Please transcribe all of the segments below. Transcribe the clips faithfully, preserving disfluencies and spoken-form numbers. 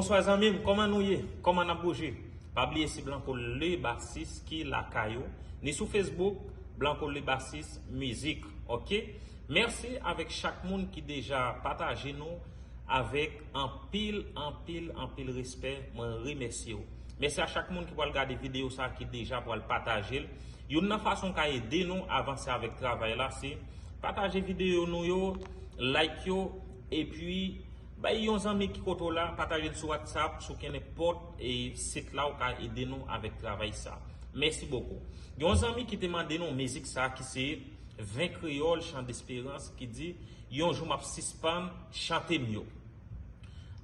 Bonswa zanmi m, kòman nou ye? Kòman n ap bouje? Pa bliye si Blanco le Bassiste ki lakay ou, ni sou Facebook, Blanco le Bassiste Music, oke? Mèsi avèk chak moun ki deja pataje nou avèk anpil, anpil, anpil respè. Mwen remèsye w. Mèsi a chak moun ki pral gade videyo sa, ki deja pral pataje l. Youn nan fason w ka ede nou avanse avèk travay la, se pataje videyo nou yo, like yo, epi bay yon zanmi ki kote w la, pataje l sou WhatsApp, sou kenenpòt e sit la, ou ka ede nou avèk travay sa. Mèsi bokou. Gen yon zanmi ki te mande nou mizik sa ki se Vent Kreyòl, Chan Desperans, ki di, yon jou m ap sispann chante m yo.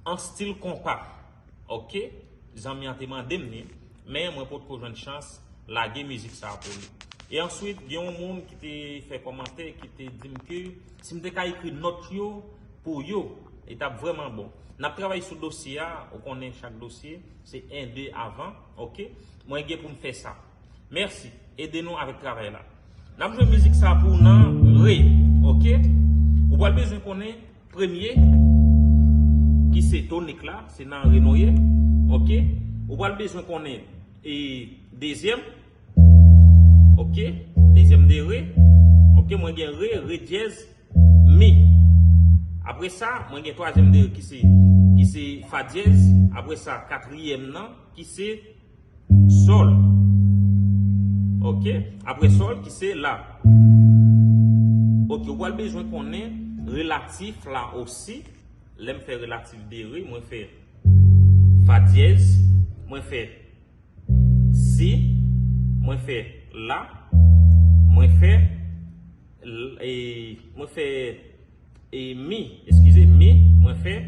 An stil konpa. Oke? Zanmi an te mande m li, men mwen potko jwenn chans lage mizik sa a pou li. E answit, gen yon moun ki te fè kòmantè, ki te di m ke si m te ka ekri nòt yo pou yo, li t ap vrèman bon. N ap travay sou dosye a, ou konnen chak dosye, se en, de avan, oke? Mwen gen pou m fè sa. Mèsi, ede nou avèk travay la. N ap jwe mizik sa pou w nan re, oke? Ou pral bezwen konnen premye, ki se tonik la, se nan re nou ye, oke? Ou pral bezwen konnen e dezyèm, oke? Dezyèm de re, oke? Mwen gen re, re dyèz, mi. Apre sa, mwen gen twazyèm de re ki se, ki se fa dyèz. Apre sa, katriyèm nan, ki se sòl. Oke? Apre sòl, ki se la. Oke, ou pral bezwen konnen relatif la osi. Lè m fè relatif de re, mwen fè fa dyèz, mwen fè si, mwen fè la, mwen fè l-, e, mwen fè e mi, eskize, mi, mwen fè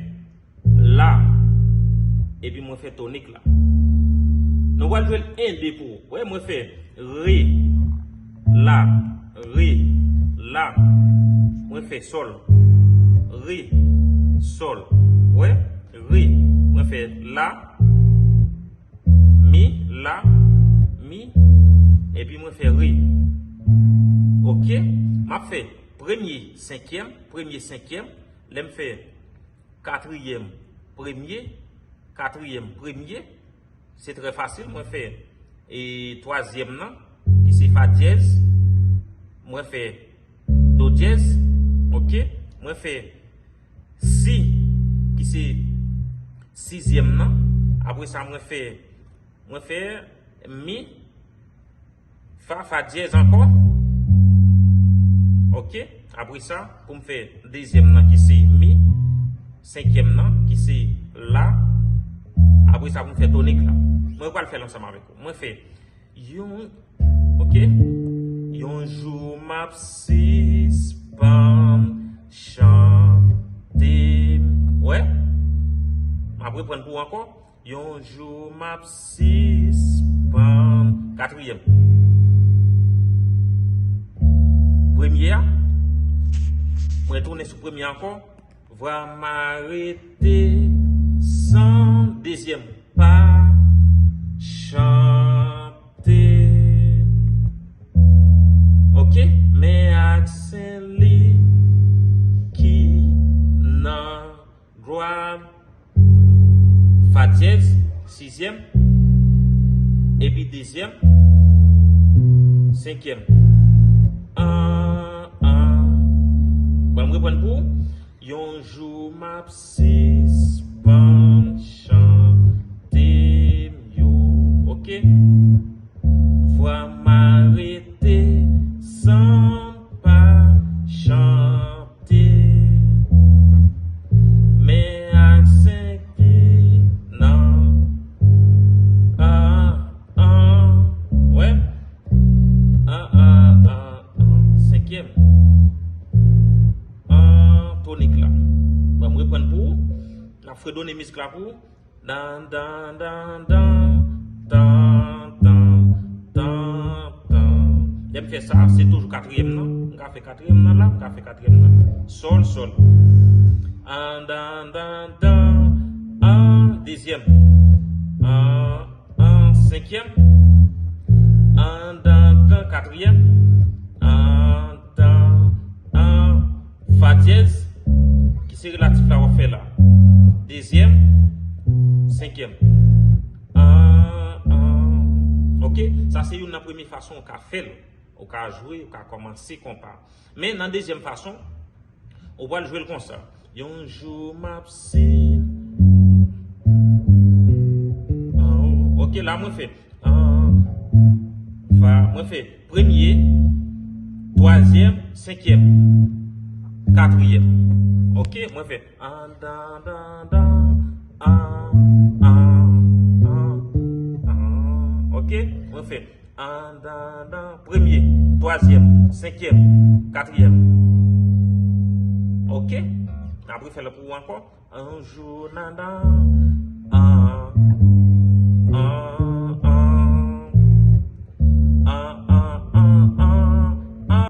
la. Epi mwen fè tonik la. Nou pral jwe l en, de pou ou. Wè, mwen fè re, la, re, la. Mwen fè sòl. Re, sòl. Wè, re. Mwen fè la, mi, la, mi. Epi mwen fè re. Oke? M ap fè premye, senkyèm, premye, senkyèm. Lè m fè katriyèm, premye, katriyèm, premye, se trè fasil. Mwen fè e twazyèm nan, ki se fa dyèz, mwen fè do dyèz, oke, mwen fè si, ki se sizyèm nan, apre sa mwen fè, mwen fè mi, fa, fa dyèz ankò. Oke? Apre sa, pou m fè dezyèm nan ki se mi, senkyèm nan ki se la, apre sa pou m fè tonik la. Mwen pral fè l ansanm avèk ou. Mwen fè yon, oke? Yon jou m ap sispann chante. Wè? M ap reprann pou ou ankò. Yon jou m ap sispann. Katriyèm. Premye a. Mwen tounen sou premye a ankò. Vwa m arete san dezyèm. Pa chante. Oke, men aksen li ki nan glwa. Fa dyèz, sizyèm, epi dezyèm, senkyèm. An, an. Bon, m reprann pou ou. Yon jou m ap sispann chante m yo. Oke? Vwa m arete san m pa chante. Men aksen ki nan an, an, wè? An, an, an, an, senkyèm. An tonik la. Bon, m reprann pou ou. N ap fredone mizik la pou ou. Dan, dan, dan, dan, dan, dan, dan, dan. Lè m fè sa, se toujou katriyèm nan. M ka fè katriyèm nan la, m ka fè katriyèm nan. Sòl, sòl. An, dan, dan, dan, an, dezyèm. An, an, senkyèm. An, dan, dan, katriyèm. An, dan, an, fa dyèz, ki se relatif la w ap fè la. Dezyèm, senkyèm. An, an. Ok? Sa se youn nan premye fason ou ka fè l. Ou ka jwe, ou ka kòmanse konpa. Men nan dezyèm fason, ou pral jwe l konsa. Yon jou m ap si. An, ok, la mwen fè. An, fa, mwen fè premye, twazyèm, senkyèm, katriyèm. Ok, mwen fè. An, dan, dan, dan, an, an, an, an. Ok, mwen fè. An, dan, dan, premye, twazyèm, senkyèm, katriyèm. Ok, n ap refè l pou ou ankò. An, jou, nan, dan, an, an.